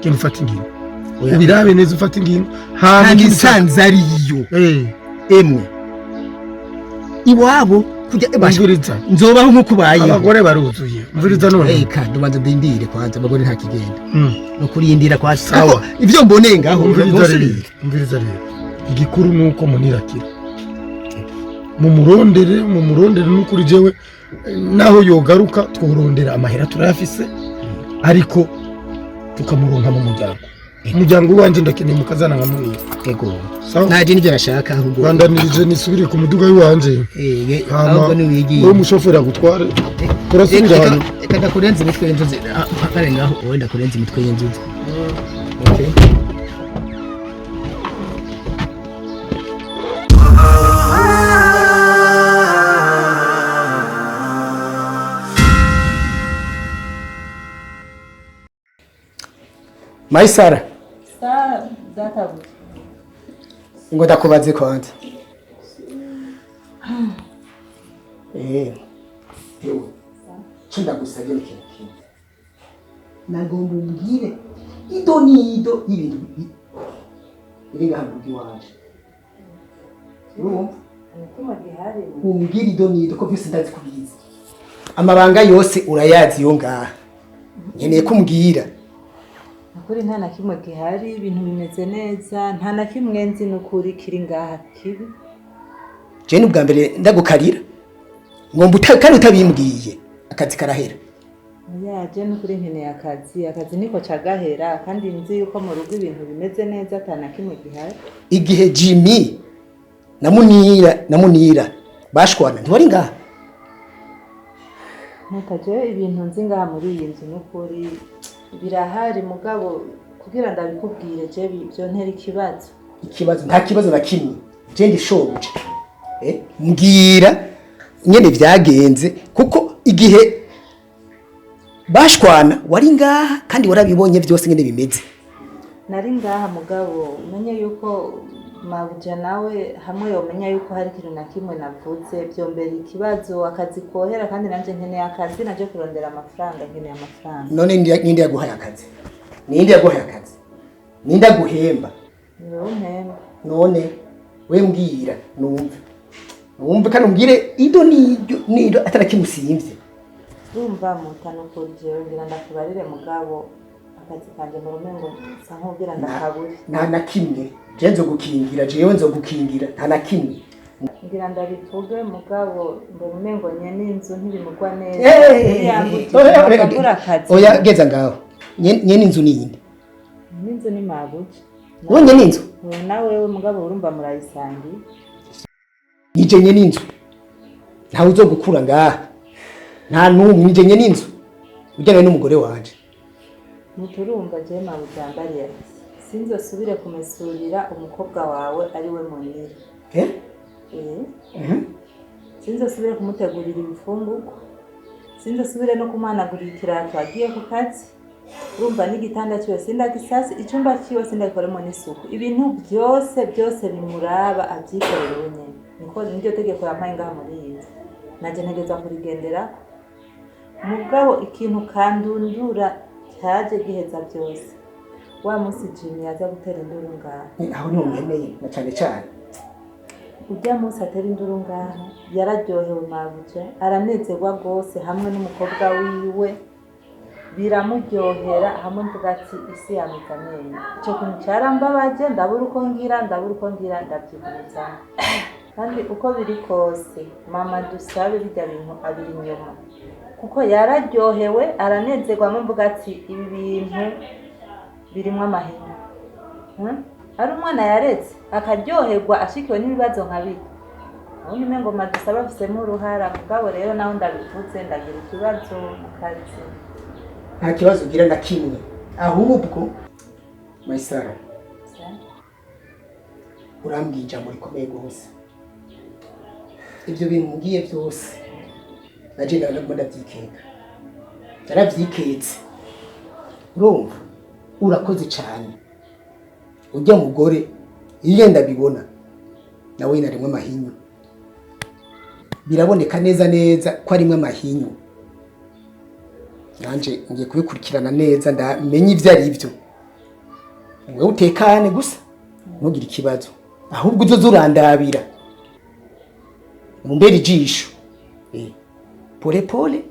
Genda ufate ingingo. Oya. Ubirabe neza, ufate ingingo. Hama Kandi ikindi nsanze ariyo. Emwe, iwabo kujya ebasha. Umviriza. Nzobaho nk'uko ubayeho. Abagore baruzuye, umviriza none. Eka ndubanza ndindire kwanza, abagore nta kigenda. No kurindira kwa Sawa. Kuko ivyo mboneye ngaho Umviriza rero. ntosubire. Umviriza rero, igikuru ni uko munirakira, mumurondere, mumurondere. N'ukuri jewe naho yogaruka tworondera amahera, turayafise, ariko tukamuronka mu muryango, umuryango wanjye ndakeneye mukazana nka munira. Ego. Sawa. Naje nivyo nashaka ahubwo. Bandanirije nisubire ku muduga w'iwanje. Eh, Hama, ahubwo niwigiye. wowe umushoferi agutware, turasubira hano. Reka ndakurenza imitwe y'inzuzi. Mpakare ngaho, wowe ndakurenza imitwe y'inzuzi. Okay. Maisara. Sa, databuja. Ngo ndakubaze kwanza. Eh. Ewe. Cyo ndagusabye ni ikintu kimwe. Nagomba umbwire ido n'ido y'ibintu biri ngaha mu rugo iwanje. Urumva? Umutima gihari. Umbwire ido n'ido ko byose ndazi kubizi. Amabanga yose urayazi yo ngaha. Nkeneye ko umbwira. Ukuri nta na kimwe gihari, ibintu bimeze neza, nta na kimwe nzi n'ukuri kiri ngaha kibi. Je ni ubwa mbere ndagukarira. Ngomba kandi utabimbwiye. Akazi karahera. Oya, je n'ukuri nkeneye akazi, akazi niko cagahera, kandi nzi yuko mu rugo ibintu bimeze neza, ata na kimwe gihari. Igihe Jimmy na Munira bashwana, ntiwari ngaha? Ntukaje, ibintu nzi ngaha muri iyi nzu n'ukuri birahari, mugabo kugira ndabikubwire je vyontera ikibazo. Ikibazo? Nta kibazo na kimwe, je ndishonje. Mbwira nyene vyagenze, kuko igihe bashwana wari ngaha kandi warabibonye vyose nyene bimeze. Nari ngaha, mugabo umenye yuko mabuja nawe hamwe yomenya yuko hari ikintu na kimwe navuze, vyombera ikibazo, akazi kohera, kandi nanje nkeneye akazi, naje kurondera amafaranga, nkeneye amafaranga. None ninde yaguhaye akazi? Ninde yaguhaye akazi? Ninde aguhemba? Ni wewe umpemba. None we mbwira numve, numve kandi umbwire ido n'ido n'ido atarakimusimvye. Urumva muta, nukuri jewe ngira ndakubarire, mugabo akazi kanje mu rumengo nsa nk'ugira ndakabure. Nta na kimwe, je nzogukingira, jewe nzogukingira, nta na kimwe. Ngira ndabivuge, mugabo mbona umengo nyene inzu ntibimugwa neza. Yambugije akazi. Oya, geza ngaho. Nyene inzu ni inde? N'inzu ni mabuja. Wowe nyene inzu? Wowe na wewe, mugabo urumva murayisangiye. Nije nyene inzu, ntawe uzogukura ngaha, nta n'umwe. Nije nyene inzu ujyanawe n'umugore wanje. Muturumva, je mabuja yambariye ati sinzosubire kumesurira umukobwa wawe ari we Munira. Eh? Eh. Mhm. Sinzosubire kumutegurira ibifungurwa, sinzosubire no kumuhanagurira ikirato agiye ku kazi, urumva n'igitanda ciwe sindagisasi, icumba ciwe sindagikoremo n'isuku, ibintu byose byose bimuraba avyikorere wenyene. Niko niryo tegeko yampaye ngaha muri iyi nzu, nanje ntegerezwa kurigenderako. Mugabo ikintu kandundura cyaje giheza byose, wa munsi Jimmy yaza gutera induru ngaha. Aho niho nkeneye na cane cane. Ujya munsi atera induru ngaha, yararyohewe mabuja, aranezerwa rwose hamwe n'umukobwa wiwe, biramuryohera, hamwe mvuga ati isi yamize amenyo. Icyo kintu cyarambabaje, ndabura uko ngira, ndabura uko ngira, ndabyigumizamo. Kandi uko biri kose mama dusabe bijya bintu abiri inyuma, kuko yararyohewe aranezerwa, hamwe mvuga ati ibi bintu birimwo amahera. Ari umwana yaretse akaryoherwa ashikiwe n'ibibazo nka bito. Ubundi umengo madusaba afisemo uruhara, mugabo rero naho ndabivuze ndagira ikibazo mu kazi. Nta kibazo ugira na kimwe, ahubwo Maisara urambwiye ijambo rikomeye rwose. Ibyo bintu mbwiye byose naje ndabona ndabyikeka, narabyiketse. Urumva urakoze cyane. Ujya mugore iyo ndabibona nawe narimwe amahinyu, biraboneka neza neza ko arimwe amahinyu. Nanje ngiye kubikurikirana neza ndamenye ibyo ari byo. Wewe utekane gusa ntugire ikibazo, ahubwo uzoze urandabira mumbere ijisho. Pole pole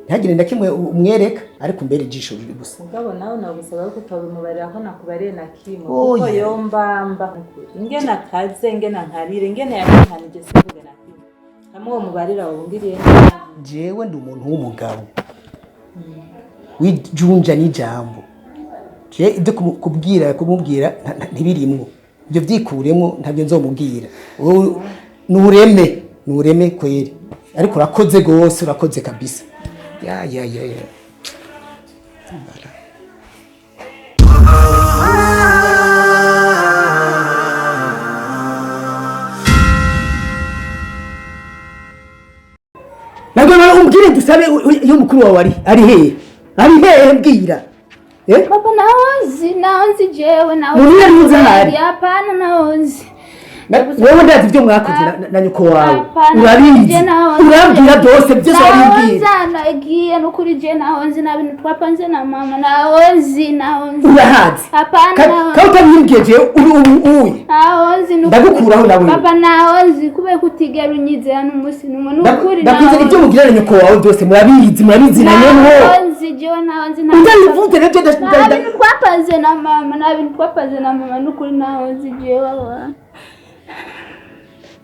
ntihagire na kimwe umwereka, ariko umbere ijisho gusa. Mugabo nawe nagusaba ko utabimubarira ko nakubariye na kimwe, kuko yombamba ingena kaze ingena nkarire ingena yakanije simvuge na kimwe. Hamwe uwo mubarira wungiriye. Jewe ndi umuntu w'umugabo wijunja n'ijambo. Je ibyo kubwira kumubwira ntibirimwo, ibyo byikuremo ntabyo nzomubwira. Nureme nureme kweri, ariko urakoze gose, urakoze kabisa. Ya ya ya ya. Ntabwo umbwire dusabe iyo mukuru wawe ari ari hehe? Ari hehe mbwira? Papa naonzi naonzi jewe naonzi. Munira ntuzi ahari? Hapana naonzi. Wewe ndazi ibyo mwakoze na nyoko wawe. Urabizi. Urabwira byose byose wabibwira. Naonzi nagiye nukuri je naonzi na bintu twapanze na mama naonzi naonzi. Urahazi? Hapana. Ka utabimbwiye je uri uyu. Naonzi nukuri. Ndagukuraho nawe. Papa naonzi kubera kutigera unyizera n'umunsi numwe nukuri. Ndakwizera ibyo mugirana nyoko wawe byose murabizi murabizi na nyoko. Naonzi jewe naonzi na. Utabivuze rero je nta bintu twapanze na mama, nta bintu twapanze na mama nukuri naonzi jewe aba.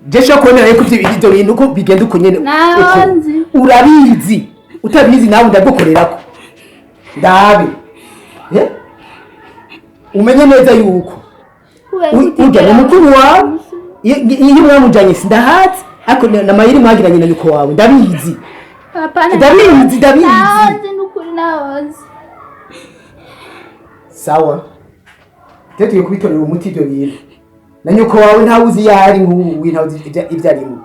Jesho kubona rero ko ibyo bintu ko bigenda uko nyene. Naonzi. Urabizi. Utabizi nawe ndagukorerako. Ndabe. Umenye neza yuko urya ni mukuru wawe iyo mwamujanye sindahazi, ariko na mayiri mwagiranye na nyoko wawe ndabizi. Hapana. Ndabizi ndabizi. Naonzi nukuri naonzi. Sawa. Tetuye kubitorera umuti ibyo bintu. Na nyoko wawe ntawuzi yari nk'ubu ntawuzi ibyo arimo.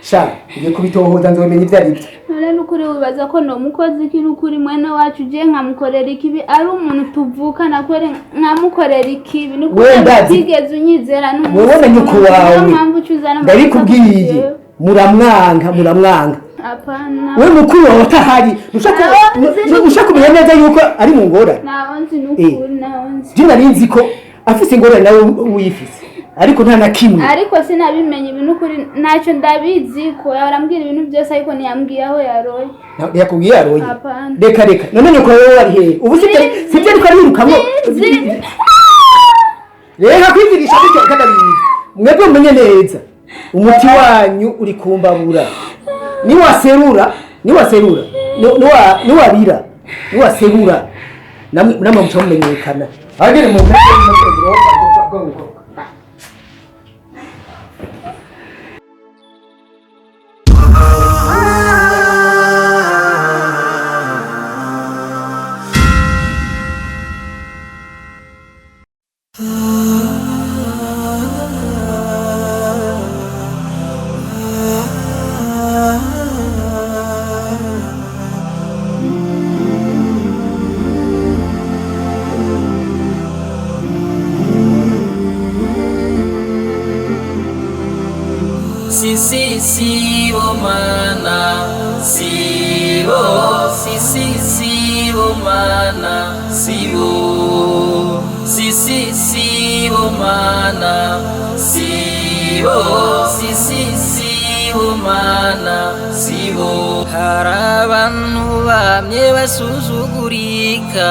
Sha, ngiye kubitohoza nzomenya ibyo ari byo. None nukuri wibaza ko no mukozi iki nukuri mwene wacu je nkamukorera ikibi ari umuntu tuvukana kwere nkamukorera ikibi nukuri utigeze unyizera n'umunsi. Wowe na nyoko wawe ndabikubwiye muramwanka muramwanka. Hapana. Wewe mukuru wawe atahari ushaka kumenya neza yuko ari mu ngorane. Naonzi nukuri naonzi. Je nari nzi ko afise ingorane nawe uyifise, ariko nta na kimwe. Ariko sinabimenye ibintu kuri ntacyo ndabizi ko yarambwira ibintu byose ariko ntiyambwiye aho yaroye. Yakubwiye yaroye? Hapana. Reka reka none nyoko wawe ari hehe? Ubu sibyo ariko arirukamwo. Reka kwigirisha bityo kadabizi. Mwebwe mumenye neza umuti wanyu uri kumbabura. Niwaserura niwaserura niwabira niwaserura namwe muca mumenyekana. Agere mu Si si si bo mana si bo si si si bo mana si bo si si si bo mana si bo si si si bo mana si bo. Hari abantu bamye basuzugurika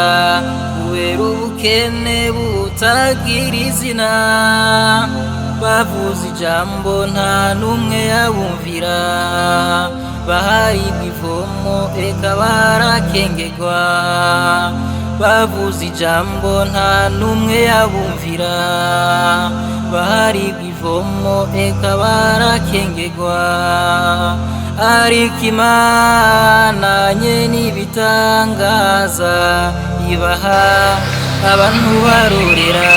kubera ubukene butagira izina, bavuze ijambo nta n'umwe yabumvira, baharibwa ivomo eka barakengerwa. Bavuze ijambo nta n'umwe yabumvira. Baharigwa ivomo eka barakengegwa, ariko Imana nye n'ibitangaza ibaha abantu barorera.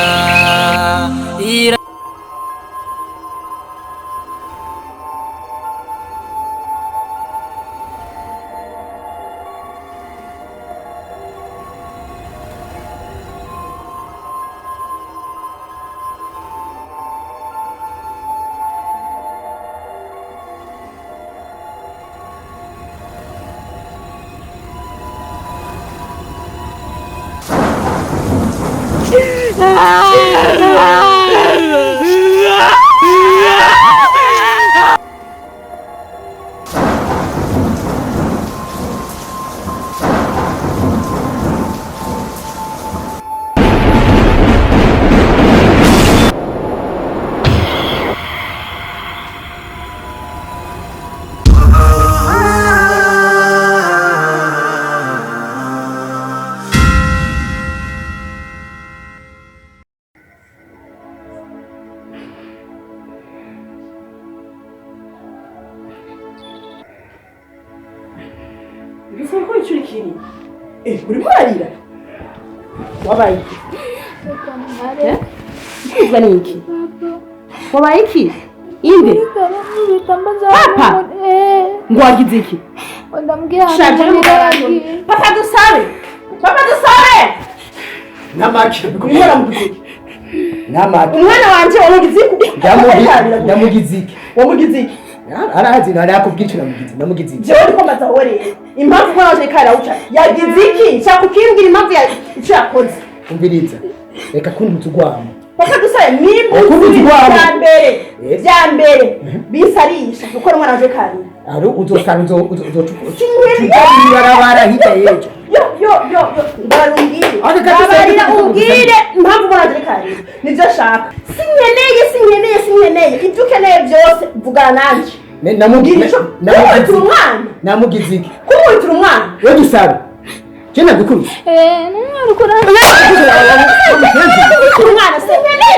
Bisaba ko icuri kiri. Urimo urarira? Wabaye iki? Kuvuga ni iki? Wabaye iki? Inde? Papa! Ngo wagize iki? Ndamubwira Shaje Papa dusabe! Papa dusabe! Namake. Kumwera mu bigori. Namake. Umwana wanje wamugize iki? Ndamugize iki? Wamugize iki? Arazi nari akubwira icyo namugize. Namugize iki? Jewe ndiko mbaza wowe rero. Impamvu umwana wanje kara uca. Yagize iki? Nshaka ukimbwira impamvu ya icyo yakoze. Umviriza. Reka kuntuza urwamo. Papa dusabe nimba Ukuntu uzi urwamo. bya mbere. Bya mbere. Bisarisha kuko umwana wanje kara. Ari uzosanga uzocuka. Sinkeneye. Ibarabara hirya y'ejo. Yo yo yo yo ndarumbwire. Aka kati Ndabarira se- umbwire impamvu umwana wanje kara. Nivyo nshaka. Sinkeneye sinkeneye sinkeneye. Ibyo ukeneye byose vugana nanje. Namugize Kumwitira umwana. Namugize iki? Kumwitira umwana. We dusabe. Je nagukubise. Kumwitira umwana sinkeneye.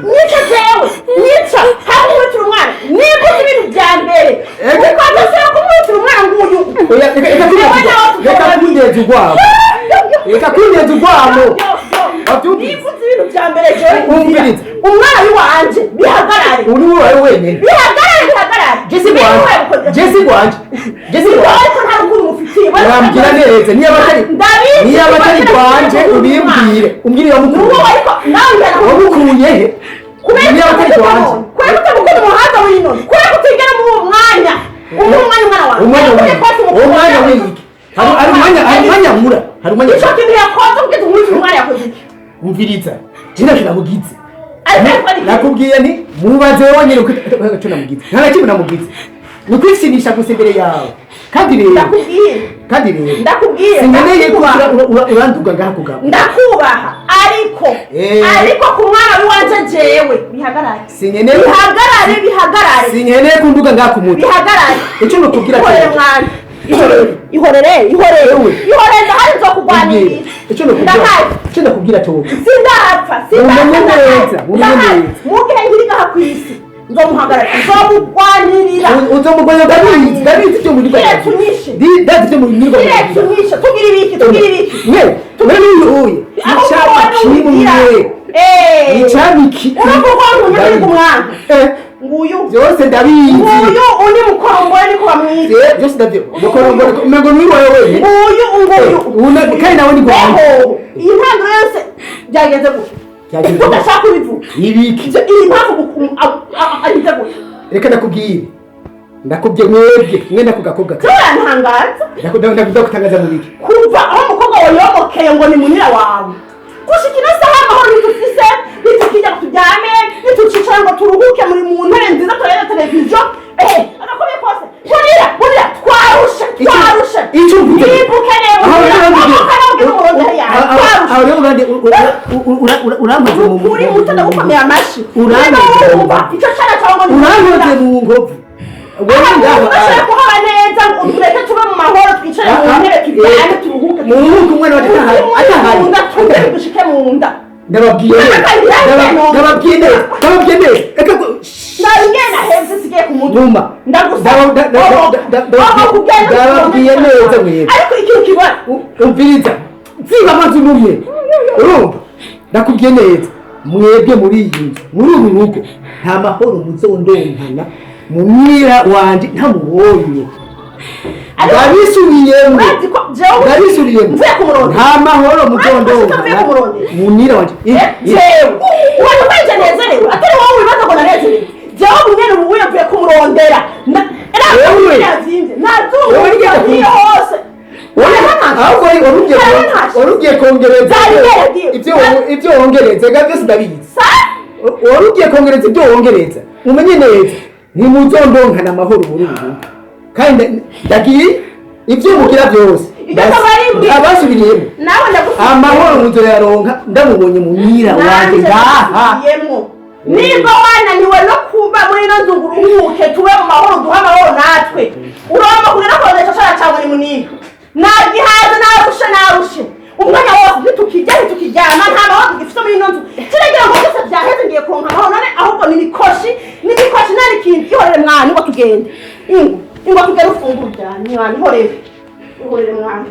Nica jewe. Nica. Hakumwitira umwana. Nimba uzi ibintu bya mbere. Kuko adashobora kumwitira umwana nguyu. Oya reka reka kundeza urwamo. Reka kundeza urwamo. Wabyumvise? Nimba uzi ibintu bya mbere jewe. Umviriza. Umwana w'iwanje bihagarare. Uri wowe wenyine. Bihagarare bihagarare. Jesse gwanje. Jesse gwanje. Jesse gwanje. Ariko nta rukundo umufitiye. Urambwira neza niba atari Ndabizi. niba atari gwanje ubimbwire. Umbwire wamukuye. Nuwo ariko nawe njyana Wamukuye he? Kubera Niba atari gwanje. Kubera utamukunda umuhanda w'ino. Kubera utigera muri uwo mwanya. Umuha umwanya umwana wawe. Umwanya Kubera w'iki? ko umukunda. Umwanya w'iki? Hari umwanya hari umwanya nkura. Hari umwanya. Ico kintu yakoze ubwiza umwitira umwana yakoze iki? Umviriza. Je ntacyo namugize. Ariko ariko ari Nakubwiye nti mubaze wenyine uko icyo namugize. Nta na kimwe namugize. Ni ukwishimisha gusa imbere yawe. Kandi rero Ndakubwiye. kandi rero Ndakubwiye. sinkeneye ko Ndakubaha. uranduga ngaha kugabo. Ndakubaha ariko ariko ku mwana w'iwanje jewe bihagarare. Sinkeneye Bihagarare bihagarare. sinkeneye kunduga ngaha ku mutwe. Bihagarare. Icyo nakubwira Ihorere mwana. Ihorere. Ihorere. Ihorere. Ewe. Ihorere ndahari nzokugwanirira. Icyo nakubwira Ndahari. icyo nakubwira cyo Sindapfa. Sindapfa. Umenye neza, umenye Ndahari. neza. Mu gihe nkiri ngaha ku isi nzomuhagarara nzomugwanirira. Uzomugwanya ndabizi ndabizi ibyo muri Kiretse unyishe. Ndabizi ibyo muri Kiretse unyishe. Tugira ibiki tugira ibiki. Mwe mwe n'uyu Aho icyapa ubona kimwe ugira. icyapa ki Urumva uko nkunye ndi kumwana. Nguyu. Byose ndabizi. Nguyu undi mukorongore niko bamwita. Byose ndabyo. Mukorongore umengo ni wowe wenyine. Nguyu nguyu. Una kandi nawe ni gwawe. Eho. Iyi ntangiriro yose byagenze gutya. Byagenze gutya. Udashaka kubivuga. Ibiki. Iyi mpamvu arize gutya. Reka ndakubwire. Ndakubwiye mwebwe mwe ndakugakobwa. Turantangaza. Ndakutangaza mu biki. Kuva aho umukobwa wawe yomokeye ngo ni munira wawe. Gushika ino saha amahoro ntidufise, ntitukijya ngo turyame, ntitucicara ngo turuhuke muri mu ntebe nziza turebe televiziyo. Agakomeye kose. Burira, burira, twarushe, twarushe. Icyo mvuze. Niba ukeneye Aho burira, rero aho ukeneye umurongo yawe, Aho twarushe. rero urande urampoze mu Uri muto ndagukomeye amashi. Urampoze Niba mu wumva, icyo cana cyawe ngo ni Urampoze mu ngovu. Wewe Aho ngaho. udashobora kuhaba neza. neza ngo utureke tube mu mahoro, twicare mu ntebe, turyame, turuhuke. Muruhuke, umwana wacu atahari, atahari. Mu nda tuze dushike mu nda. Ndababwiye neza. Ndababwiye neza, ndababwiye neza, reka Ndabigenda heza isigaye ku mutwe. Numa. Ndagusaba. Ndababwiye neza mwebwe. Ariko ikintu kibona Umviriza, ziba amazi unumye. Urumva, ndakubwiye neza, mwebwe muri iyi nzu, muri uru rugo, nta mahoro muzondonkana mumwira wanje ntamubonye. Ndabisubiyemo. Urazi ko jewe Ndabisubiyemo. mvuye kumurondera. Nta mahoro Urazi ko mvuye muzondonkana kumurondera. munira wanje. Jewe ubona ko nje nezerewe, atari wowe wibaza ngo nanezerewe. Jewe mwene ubu mvuye kumurondera. Wewe. Nazimvye. Wewe nigenda Nazumvye hose. Ahubwo wari ugiye kongereza Zari yaragiye. ibyo wongereza ga byose ndabizi. Sa Wari ugiye kongereza ibyo wongereza. Mumenye neza, ntimuzondonkana amahoro muri uru rugo, kandi ndagiye, ibyo mugira byose Ibyo akaba ari mbi. Abasubiriyemo. Nawe ndagusubiyemo. Amahoro muzoyaronka ndamubonye mu mwira wanjye Nanjye ngaha. ndagusubiyemo. Nimba wananiwe no kuba muri ino nzu ngo uruhuke, tube mu mahoro, duhe amahoro natwe, uromba kugenda kodesha shara cyawe ni munini. Nagihaze, narushe, narushe umwanya wose, ntitukijya, ntitukiryama, nta mahoro tugifite muri ino nzu. Kiragira ngo byose byaheze, ngiye kuronka amahoro none? Ahubwo ni imikoshi, ni imikoshi, nta n'ikintu. Ihorere mwana, ngo tugende. Ingo, ingo tugende, ufungure ujyane mwana. Ihorere, ihorere mwana.